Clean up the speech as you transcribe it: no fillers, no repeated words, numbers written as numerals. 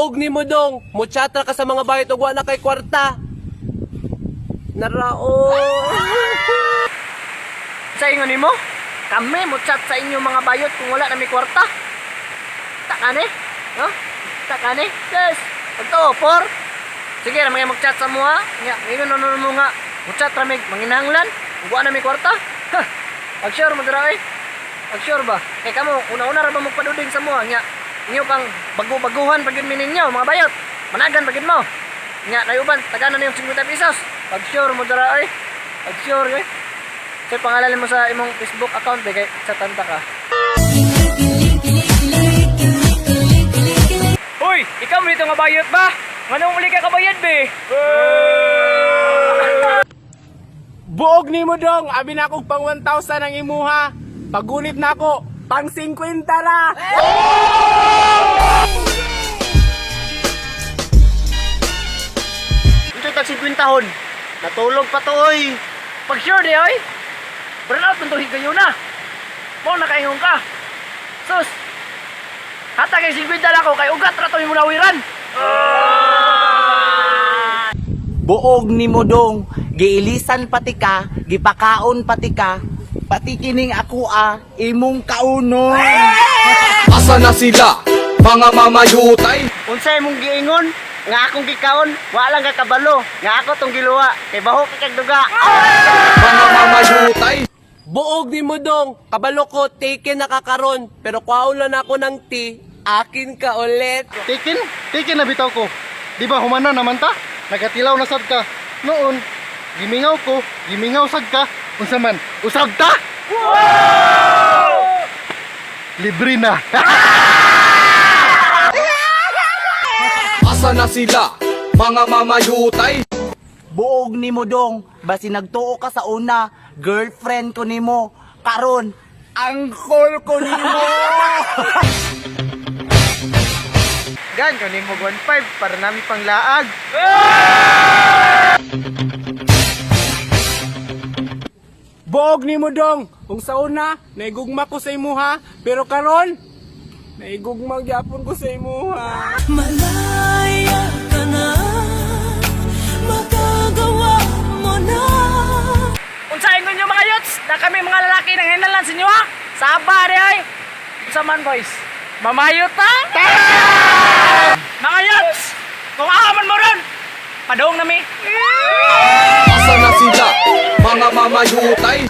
Buog nimo dong, muchatra ka sa mga bayot ug wala kay kwarta. Narao. Sa ingon nimo? Kami mo chat sa inyo mga bayot kung wala na may kwarta. Takane? No? Takane? Yes. Pagto, por. Sige, ra mga mag-chat sa mo ha. Nga, ingon na mo nga. Mo chat ra mig manginahanglan. Ug wala na may kwarta. Ha. Pag sure mo dira eh. Pag sure ba? Kay kamo una-una ra ba magpaduding sa mo ha? Nga, inyo pang bago-baguhan pag yun mi ninyo mga bayot. Managan pag yun mo. Nga, nayuban, tagana na yung 50 pesos. Pag sure mo dira eh. Pag sure eh. Sir, pangalan mo sa imong Facebook account eh, kay sa tanta ka. Uy, ikaw mo dito nga bayot ba? Nganong uli ka kabayad be? Buog nimo dong, abi na akong pang 1,000 ang imuha. Pagunit na ako, pang 50 ra. Ito tag 50 hon. Natulog pa to oy. Pag sure di oy. Burn out man to higayon na. Mo nakaingon ka. Sus. Hata kay 50 lang ako kay ugat ra to imong lawiran. Buog nimo dong, giilisan pati ka, gipakaon pati ka, pati kining ako ah, imong kaunon. Asa na sila? Mga mamayutay. Unsa imong giingon? Nga akong gikaon, wa lang ka kabalo. Nga ako tong giluwa, kay baho kay kag duga. Mga mamayutay. Buog nimo dong, kabalo ko taken na kakaron, pero kwaon lang ako ng tea, akin ka ulit. Tikin? Tikin na bitaw ko. Di ba humana naman ta? Nagatilaw na sad ka. Noon, gimingaw ko, gimingaw sad ka. Unsa man, usab ta? Libre na. Asa na sila? Mga mamayutay. Buog nimo dong, basi nagtuo ka sa una, girlfriend ko nimo, karon angkol ko nimo. Gan, kanin mo 1.5 para nami panglaag. Buog nimo dong, kung sa una, naigugma ko sa imuha, pero karon, naigugma gyapon ko sa imuha. Malaya ka na, magagawa mo na. Unsa ingon nyo mga yots? Na kami mga lalaki nang hinalan sa inyo ha? Saba di oy. Unsa man boys? Mamayot ta? Mga yots, kung aman mo ron, padong nami. Asa na sila? Mga mamayutay.